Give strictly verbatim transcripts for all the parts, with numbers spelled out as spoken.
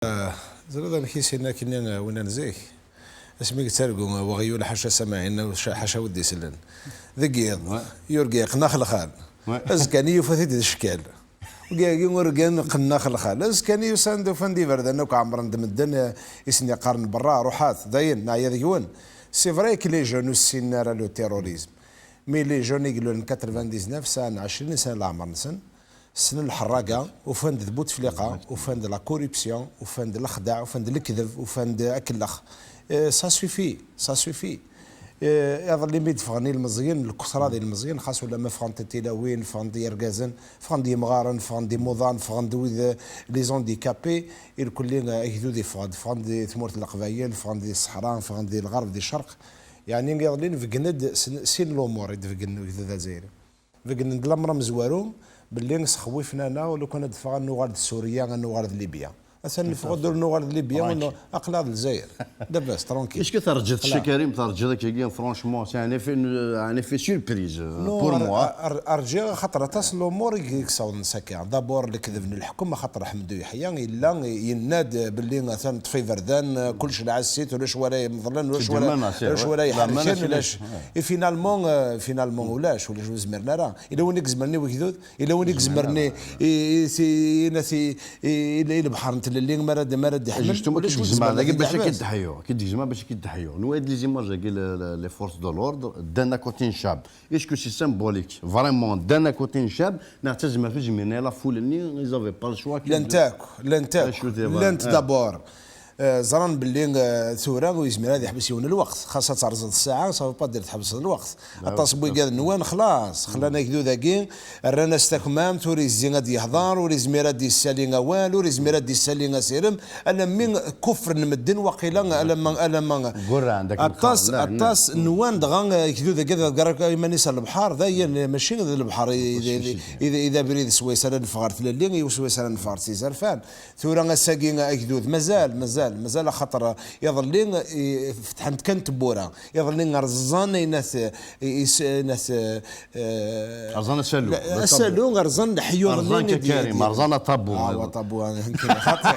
Teẓriḍ amek i s-yenna akkenni, uh, winna n zik? Asmi yettargu, uh, weɣyul ḥaca samaɛin, uh, ḥaca wi d-isellen. Deg yiḍ, yurga yeqqen-ax lxal. Azekka-nni yufa-t-id d ccal. Wigi urgan qqen-ax lxal. Azekka-nni usan-d, ufan-d iberdan akk ɛemren-d medden, uh, i sen-yeqqaren berra, ruḥat, dayen, neɛya deg-wen. C'est vrai que les jeunes ur ssinen ara le terrorisme. Mais les jeunes i ilulen quatre-vingt-dix-neuf sɛan ɛecrin sena leɛmer-nsen. Ssnen lḥerraga, ufan-d d Butefliqa, ufan-d la corruption, ufan-d lexdeɛ, ufan-d lekdeb, ufan-d akellex. Euh, ça suffit, ça suffit. Euh, iḍelli mi d-ffɣen ilmeẓyen, lkesra d ilmeẓyen, xas ulamma ffɣent-d tilawin, ffɣen-d yergazen, ffɣen-d yimɣaren, ffɣen-d imuḍan, ffɣen-d wid, euh, les handicapés, irkelli, euh, agdud iffeɣ-d, ffɣen-d di tmurt n Leqbayel, ffɣen-d di ṣṣeḥra, ffɣen-d di lɣerb, di ccerq. Yeɛni iḍelli nbeggen-d sin, sin lumuṛ i d-beggen ugdud azzayri. Begnen-d lamer amezwaru belli sxewwifen-aneɣ, lukan ad d-ffɣeɣ ad nuɣal d Surya, ad nuɣal d Libya. Atan neffeɣ-d ur nuɣal d Libya, aql-aɣ d Lezzayer. Labas, tranquille. Est-ce que terǧiḍ, Karim, terǧiḍ akkagi, franchement, c'est un effet, un effet surprise, euh, pour moi. Rǧiɣ axaṭer aṭas n lumuṛ i yessawḍen s akka. D'abord, lekdeb n leḥkem, axaṭer Ḥemdu Yeḥya yella yenna-d belli atan ṭṭef iberdan, kullec lɛas-it, ulac wara imeḍlen, ulac wara, ulac wara iḥerken, ulac. Et finalement, euh, finalement, ulac, ulac ur zmiren ara. Yella win i izemren i wegdud, yella win i izemren i, i, i, i, i, i, i lebḥer n tlelli, mi ara d-, mi ara d-iḥmel. Justement, ulac win i izemren ad t-id-iḥbes. Ki d-ḥyu, ki d-gzma bac ki d-ḥyu. Nwa d les images-agi, le, le, les forces de l'ordre, ddan à côté n ccab. Est-ce que c'est symbolique? Vraiment, ddan à côté n ccab, neɣ d tazmert ur zmiren ara la foule-nni, ils avaient pas le choix que de... Llant akk, llant akk. Llant d'abord. Eh, ẓran belli, eh, tura ur yezmir ad iḥbes yiwen lweqt, xas ad terẓeḍ ssaɛa, ça veut pas dire tḥebseḍ lweqt. Aṭas n wigad nwan, xlaṣ, xlan agdud-agi, rran-as takmamt, ur yezzi ad d-yehḍer, ur yezmir ad d-yessali awal, ur yezmir ad d-yessali asirem, alammi kufren medden waqila, alamma, alamma. Aṭas, aṭas nwan dɣa, eh, agdud-agi ad iḍegger iman-is ar lebḥer, dayen, mačči d lebḥer, i, i, i, i d abrid swayes ara neffeɣ ɣer tlelli, swayes ara neffeɣ ɣer s izerfan. Tura ass-agi agdud mazal, mazal, mazal, axaṭer iḍelli, i, fetḥent kan tewwura. Iḍelli rẓan ayen at, i, is-, ayen at, eh, rẓan asalu. Asalu, rẓan leḥyuḍ-nni. Rẓan Karim, rẓan aṭabu. Ah, aṭabu, xaṭi.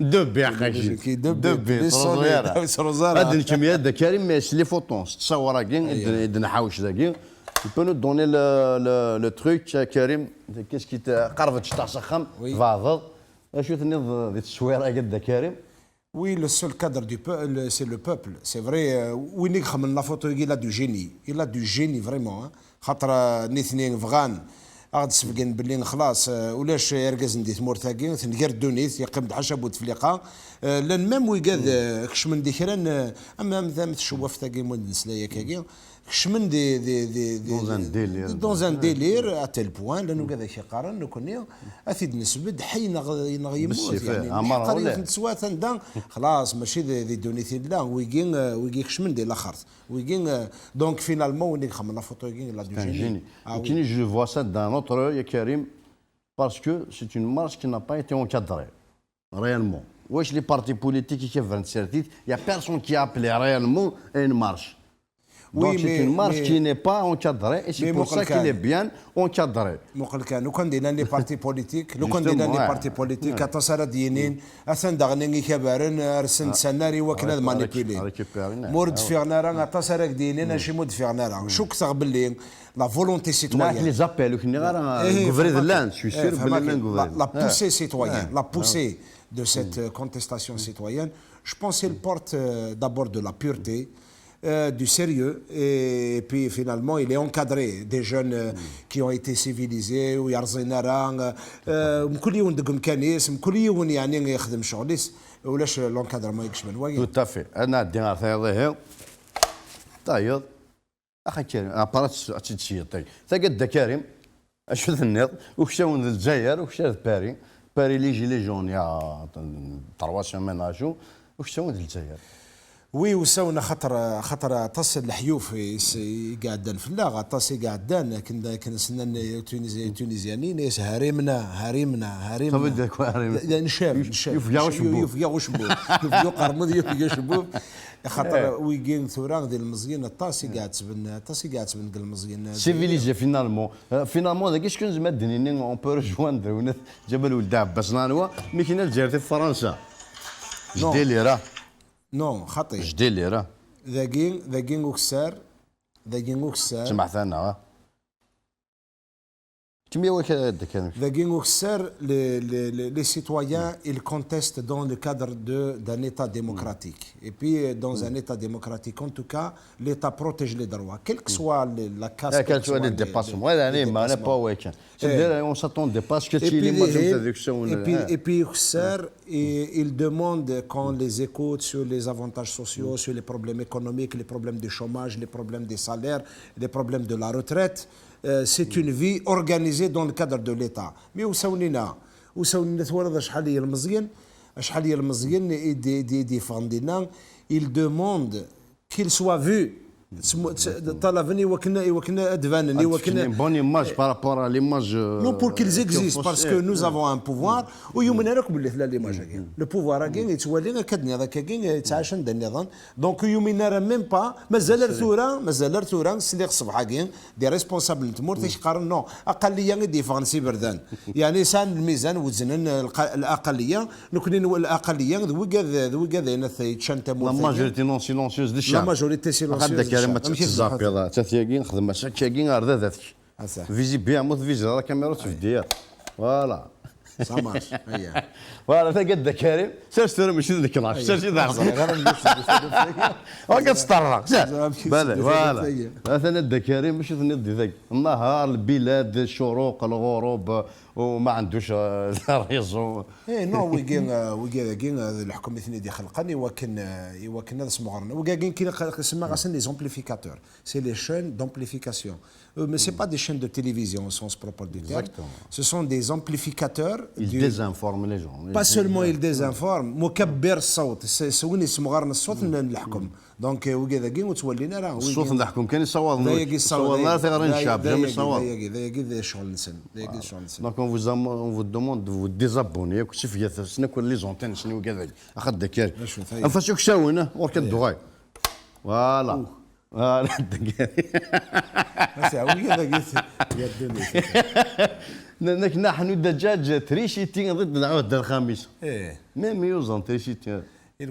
Deux bières, xaci. Deux bières, ur sruẓ ara. Ad d-nekmel, a Karim, mais c'est les photos, s ttṣawar-agi, i d-, i d-nḥawec dagi. Tu peux nous donner le, le, le truc, Karim? Qu'est-ce qui te, qerreb-d ciṭuḥ s axxam, tbeɛdeḍ. Acu tenniḍ di tteswira-agi, a Dda Karim? Oui, le seul cadre du peu-, le, c'est le peuple. C'est vrai, euh, win i ixedmen la photo-agi, il a du génie. Il a du génie, vraiment, hein. Xaṭer, euh, nitni bɣan ad ɣ-d-sbeggen belli xlaṣ, euh, ulac irgazen di tmurt-agi, tenger ddunit, yeqqim-d ḥaca Butefliqa. Euh, llan même wigad, euh, kecmen di kra n, euh, am, am, am tcewwaft-agi, mu d-nesla yakagi. Kecmen di, di, di, di, dans un délire, dans un délire, à tel point, llan wigad ak-yeqqaren, nekkni, ad t-id-nesbedd, ḥay neɣ, neɣ yemmut, yeɛni, nḥeqqer yiwet n teswiɛt anda, xlaṣ, mačči di, di ddunit i nella, wigi, eh, wigi kecmen di laxert. Wigi, eh, donc, finalement, win i ixedmen la photo-agi, il a du génie. Ah oui. Nekkini, je vois ça d'un autre œil, Karim, parce que c'est une marche qui n'a pas été encadrée. Réellement. Wesh, les partis politiques qui veulent sortir, il y a personne qui a appelé réellement à une marche. Donc, c'est une marche qui n'est pas encadrée et c'est pour ça qu'il est bien encadré. Muqel kan, lukan d-illan les partis politiques, lukan d-illan les partis politiques, aṭas ara d-yinin, atan daɣen ikabaren, rsen-d scenario i wakken ad manipuler. Ma ur d-fiɣen ara, aṭas ara k-d-yinin, acimi ur d-fiɣen ara. Cukkeɣ belli la volonté citoyenne. Les appels, ur k-nniɣ ara, deg ubrid llan, je suis sûr belli llan deg ubrid. La, la poussée citoyenne, la poussée de cette, euh, contestation citoyenne, je pense qu'elle porte, euh, d'abord de la pureté, euh, du sérieux, et, et puis finalement, il est encadré des jeunes, euh, qui ont été civilisés, ur yerẓin ara, euh, mkul yiwen deg umkan-is, mkul yiwen, yeɛni, ixdem ccɣel-is, ulac l'encadrement ikecmen wagi. Tout à fait. Ad nɛeddi ɣer tayeḍ-ihi. Tayeḍ. Axa Karim, à part ad tt-, ad tt-id-tesyiḍ tagi. Tagi a Dda Karim, acu tenniḍ? Uksawen d Lezzayer, uksawen d Paris. Paris, les gilets jaunes, il y a trois semaines, acu. Uksawen d Lezzayer. Oui, usawen axaṭer, axaṭer aṭas n leḥyuf i s-, i iɛeddan fell-aɣ, aṭas i iɛeddan, akken, akken s-nnan Tunizi-, Tunizyanin, is harimna, harimna, harimna. Ça veut dire quoi, harimna? Ncab, ncab. Yufeg-aɣ ucebbub. Yufeg-aɣ ucebbub. Yufeg uqermud, yufeg ucebbub. Axaṭer wigi tura d ilmeẓyen, aṭas i iɛettben, aṭas i iɛettben deg ilmeẓyen. Civilisé, finalement. Euh, finalement, dagi, est-ce que nezmer ad d-nini, on peut rejoindre Ǧabal Weldi Ɛebbas neɣ anwa? Mi kien Lezzayer tif Fransa. Non. Jeddi Lira. Non, xaṭi. Jeddi Lira. Dagi, dagi ukessar, dagi ukessar. Ǧemɛet-aneɣ, ah. Kemmel wakal ad d-kan. Dagi ukessar, les, les, les, les citoyens, ils contestent dans le cadre de, d'un État démocratique. Et puis, euh, dans un État démocratique, en tout cas, l'État protège les droits, quelle que soit le, la caste, quel que soit les, les dépassements. Ouais, les dépassements. C'est-à-dire, on s'attend pas à ce que et puis, les, et puis, et puis, ukessar, et ils demandent, quand on les écoute sur les avantages sociaux, sur les problèmes économiques, les problèmes de chômage, les problèmes des salaires, les problèmes de la retraite, euh, c'est une vie organisée dans le cadre de l'État. Mais usawen-ina, usawen-ina twalaḍ acḥal i yilmeẓyen, acḥal i yilmeẓyen i d-, i d-, i d-yeffɣen dinna, ils demandent qu'ils soient vus. Ttalaben i wakken, i wakken ad banen, i wakken une bonne image par rapport à l'image, euh, non, pour qu'ils existent, parce que nous avons un pouvoir. Ur yumin ara akk belli tella l'image-agi. Le pouvoir-agi yettwali akka d-nniḍ, akkagi yettɛac anda nniḍen. Donc ur yumin ara même pas, mazal ar tura, mazal ar tura, sliɣ ṣṣbeḥ-agi, des responsables n tmurt i k-qqaren, non, aqalliya i d-yeffɣen s iberdan. Yeɛni sɛan lmizan, weznen lqa-, laqalliya, nekkni n-, laqalliya d wigad, d wigad ayen at yeččan tamurt. La majorité non silencieuse d ccan. La majorité silencieuse d ccan. Amek i tezzapiḍ, tat yagi, nexdem-as akkagi ar dadat. Vizi bien, ma tviziḍ ara kamera ur tbeddi ara. Voilà. Ça marche. Voilà, tagad d Karim. Sers tura mačči d leknac. Sers-it ar ẓẓer. Akka testerra. Bala, voilà. Atan Dda Karim, acu tenniḍ di tagi? Nnahar, lbilad, ccuruq, lɣurub, وما عندوش، آه، réseau. Eh non, wigi, euh, wigi dagi, euh, d leḥkem i ten-id-ixelqen i wakken, euh, i wakken ad smeɣren. Wigi dagi, semmaɣ-asen les amplificateurs. C'est les chaînes d'amplification. Euh, mais c'est pas des chaînes de télévision au sens propre du terme. Exactement. Ce sont des amplificateurs. Ils désinforment les gens. Pas seulement ils désinforment, mukabbir ṣṣawt, c'est, c'est win yessemɣaren ṣṣut n leḥkem. Donc, euh, wigi dagi ur ttwalin ara. Ṣṣut n leḥkem kan i ssawaḍen, ur ssawaḍen ara tiɣri n ccɛeb, jamais ssawaḍen. D ayagi, d ayagi, d ayagi d ccɣel-nsen. D ayagi d ccɣel-nsen. Donc, on vous am-, on vous demande de vous désabonner, akk sifget-asen akk les antennes-nsen i wigi dagi. Axaṭer d akal. Anef-as uksawen, ah, ur k-ad-duɣay. Voilà. Voilà, d akal. Nekk naḥnu ddaǧaǧ triciti ضد العهدة الخامسة. Même yuẓan triciti.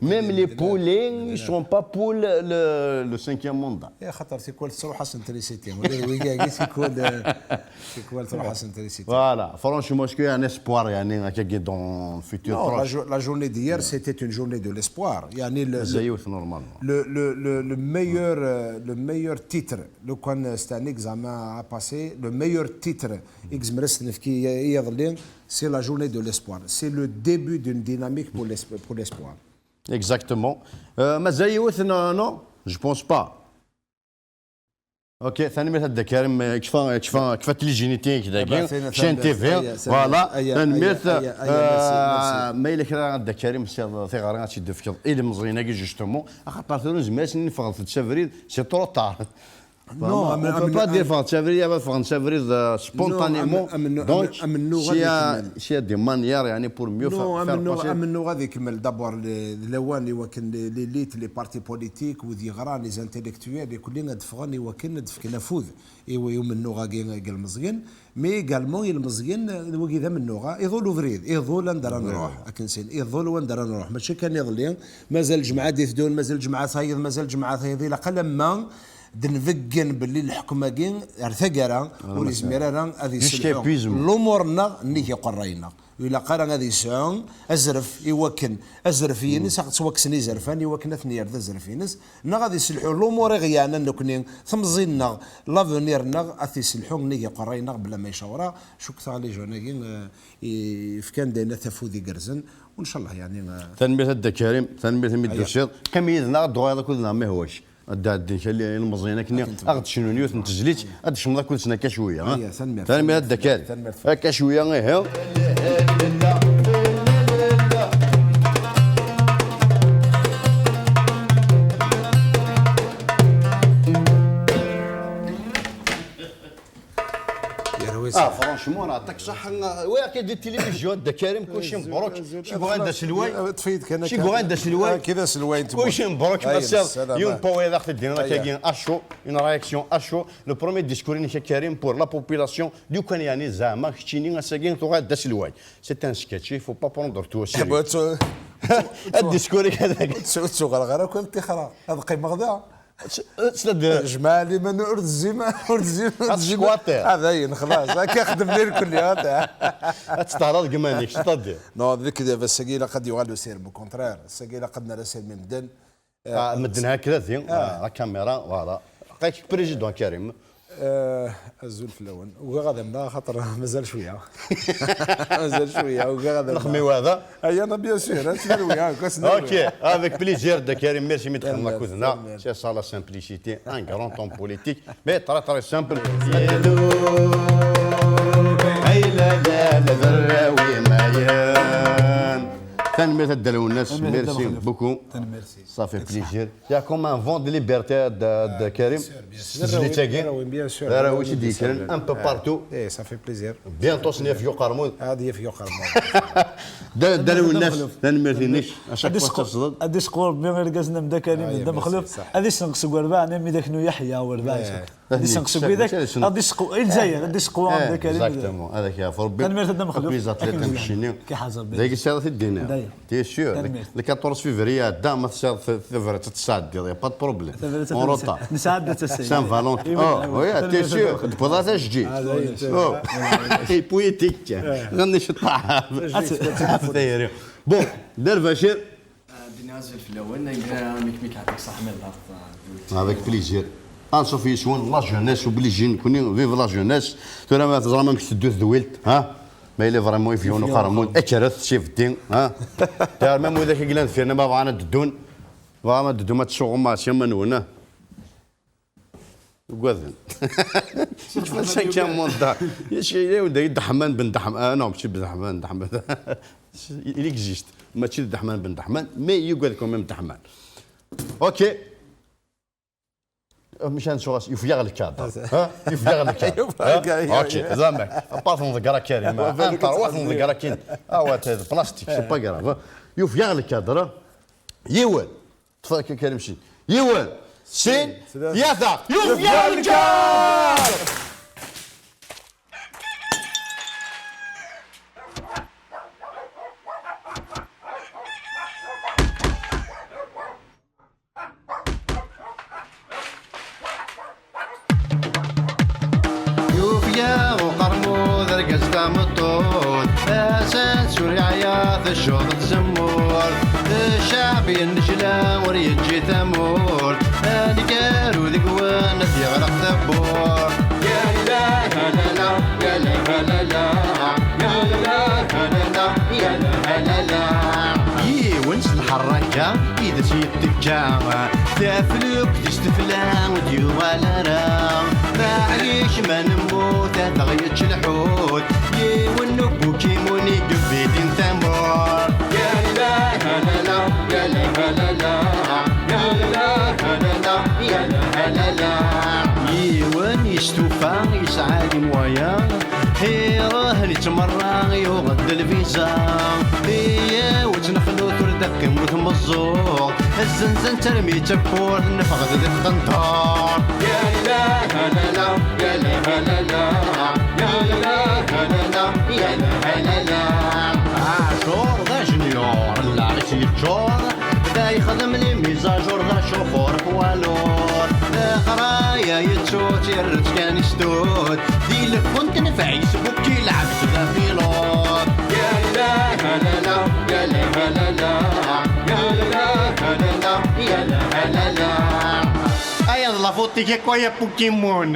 Même les poulets, ils sont pas pour le, le, le cinquième mandat. Eh, xaṭer tikwal tettruḥ-asen trisiti. Wigi tikwal, eh, tikwal truḥ-asen trisiti. Voilà, franchement, est-ce qu'il y a un espoir, يعني, هكاكي dans le futur proche? Non, la jou-, la journée d'hier, c'était une journée de l'espoir. يعني, le, le, normalement, le, le, le, le meilleur, euh, le meilleur titre, لو كان c'est un examen à passer, le meilleur titre i yezmer ad s-nefk i, i yiḍelli, c'est la journée de l'espoir. C'est le début d'une dynamique pour l'esp-, pour l'espoir. Exactement. Euh, mazal yiwet, non, non, je pense pas. Ok, tanemmirt a Dda Karim, kfa, kfa, kfa tlijinitin-ik dagi, chaîne T V, voilà, tanemmirt, euh, ma yella kra a Dda Karim, tiɣri ad tt-id-tefkeḍ i lemẓiyen-agi, justement, axaṭer tura nezmer ad sen-neffeɣ-d s abrid, c'est trop tard. Non, on peut pas dire ffɣet s abrid, ad ffɣen s abrid, euh, spontanément. Donc, s'il y a, s'il y a des manières, يعني, pour mieux faire, faire passer. Amennuɣ ad ikemmel d'abord, d lawan i wakken l'élite, les partis politiques, wid yeɣran, les intellectuels, i kulli ad ffɣen i wakken ad d-fken afud i, i umennuɣ-agi n yilmeẓyen, mais également ilmeẓyen, wigi d amennuɣ, iḍul ubrid, iḍul anda ara nruḥ, akken sin, iḍul wanda ara nruḥ, mačči kan iḍelli, mazal lǧemɛa d-iteddun, mazal lǧemɛa tayeḍ, mazal lǧemɛa tayeḍ, ilaq alamma d-nbeggen belli leḥkem-agi ar taggara ur yezmir ara ad yesselḥu lumuṛ-nneɣ nnig iqerray-nneɣ. Ur ilaq ara ad yesɛu azref i wakken azref-ines, ad ttwakksen izerfan i wakken ad ten-yerr d azref-ines, neɣ ad yesselḥu lumuṛ i ɣ-yeɛnan nekni, temẓi-nneɣ, l'avenir-nneɣ, ad t-yesselḥu nnig iqerray-nneɣ bla ma yecawra. Cukkteɣ les jeunes-agi, eh, fkan-d ayen at afud igerrzen, u ncallah, yeɛni, eh. Tanemmirt a Dda Karim, tanemmirt imi d-tusiḍ. Qqim yid-neɣ, ad d-tuɣaleḍ akked-neɣ ma yehwa-k. Ad d-ɛeddin kra n yilemẓiyen akken ad ɣ-d-cnun yiwet n tezlit, ad d-kecmeḍ akked-sen akka cwiya, ha? Tanemmirt a Dda Karim. Akka cwiya, ihi. La ilaha illallah. Cmur, aṭak ṣaḥ. Waya kay di télévision, Dda Karim, kulci mbruk. Ci bɣan d aselway. Ci bɣan d aselway. Kulci mbruk, ma tessiḍ yiwen n wayeḍ aɣ-t-id-dinna akkagi, à chaud, une réaction à chaud. Le premier discours-inek a Karim pour la population, lukan yeɛni zeɛma keččini ass-agi tuɣal d aselway. C'est un sketch, il faut pas prendre tout au sérieux. Ad discours-ik ad. Ur ttuɣaleɣ ara akk ad ṭṭixreɣ. Ad qqimeɣ da. Jmaɛ liman ur tezzim, ur tezzim, ur tezzim. Ad tecwaṭiḍ. Ah, dayen, xlaṣ. Akka xdem di lkulli, ha, ta. Ad testehraḍ deg iman-ik, c'est-à-dire. Non, d lekdeb, ass-agi ilaq ad yuɣal usirem, au contraire. Ass-agi ilaq ad nerr asirem i medden. Ah, medden hakda di, ah, la caméra, voilà. Lqayk président Karim. Eh, azul fell-awen. Ugaɣ ad amneɣ, axaṭer mazal cwiya. Mazal cwiya, ugaɣ ad amneɣ. Lexmi wa da? Aya, na, bien sûr, ad tt-nerwi, ah, ad tt-nerwi. Ok, avec plaisir, Dda Karim, merci mi d-txedmeḍ akked-neɣ. C'est ça la simplicité, un grand homme politique, mais très, très simple. Tanemmirt a Dda Lwennas, merci beaucoup. Ça fait plaisir. Il y a comme un vent de liberté de, de Karim. Bien sûr, bien sûr. Un peu partout. Eh, ça fait plaisir. Bientôt, ad yaf uqermud. Ad yaf uqermud. Dda Lwennas, tanemmirt-inek. À chaque fois, ad isqu-, ad isqu Rebbi irgazen am Dda Karim d Dda Mexluf. Ad isenqes seg werbaɛ, armi d Aknu Yeḥya werbaɛ. Ad isenqes seg widak, ad isequ-, i Lezzayer, ad iseqwa Dda Karim. Exactement, ad ak-yeɛfu Rebbi. Tanemmirt a Dda Mexluf. Akk les athlètes am keččini. Dagi tesɛiḍ-t-id dinna. T'es sûr? Le quatorze février, da, ma tesɛiḍ tabrat ad tesɛeddiḍ, y a pas de problème. En retard. Nesɛedda-tt ass-a. Saint-Valentin. Oh, oui, t'es sûr? Tewwiḍ-as ajeǧǧig. Oh. Poétique. Ɣenni ceṭṭaḥ. Bon, Dda Lbacir. Ddin azul fell-awen, amek mi k-ɛṭiɣ ṣaḥ mi hḍert. Avec plaisir. Anṣuf yes-wen, la jeunesse, obligé nekni, vive la jeunesse. Tura ma teẓram amek tetteddu tedwilt, ha? Ma yella vraiment ifiwen uqermud, kkret, sibeddi, ha? Tura même widak i yellan deffir-na ma bɣan ad ddun, bɣan ad ddum ad tsuɣum ma sya ma nwen, ha? Ugaden. Cinquième mandat. Yeɛni d Dda Ḥman ben Dda Ḥman. Ah, non, mačči ben Ḥman, Dda Ḥman. Il existe. Mačči d Dda Ḥman ben Dda Ḥman, mais yugad quand même Dda Ḥman. Ok. Mačči ad nsuɣ-as, yufeg-aɣ le cadre. Ha? Yufeg-aɣ le cadre. Ok, zamek. Pas nḍegger a Karim. Terwa nḍegger akin. Ah, ouais, c'est plastique, c'est pas grave. Yufeg-aɣ le cadre. Yiwen. Ṭṭef akka Karim, sin. Yiwen, sin, tlata. Yufeg-aɣ le cadre! Yufeg-aɣ uqermud, argaz tameṭṭut, azal s ur yeɛya, teccuḍ tzemmurt. Ccɛeb yennejla ur yeǧǧi tamurt, aneggaru deg-wen ad yeɣleq tawwurt. Ya la la la, ya la la la, ya la la la, ya la la la. Yiwen s lḥerraka i d as-yettekka, taflukt s tefla ur d-yuɣal ara. Maɛlic ma nemmut ad aɣ-yečč lḥut, yiwen n ubukimun i yebdin tamurt. Ya la la la, ya la la la, ya la la la, ya la la la. Yiwen yestufa yesɛa les moyens, iruḥ yettmerra yuɣ-d lviza. Iyaw ttnexlut ur d-teqqim ur tmeẓẓuɣ. Zzenzen-tt armi d tawwurt, neffeɣ-d di tqenṭert. Ya la la la, ya la la la, ya la la la, ya la la la. Ɛacur d ajenyur, lɛis yeččur, da yexdem les mises à jour, d acuxur poids lourd. Leqraya yettu-tt, yerra-tt kan i stut. Di lkunt n Facebook yelɛeb s la pilote. Ya la la la, ya la la la, ya la la la, ya la la la. Aya d la faute-ik akk, ay a Pokémon.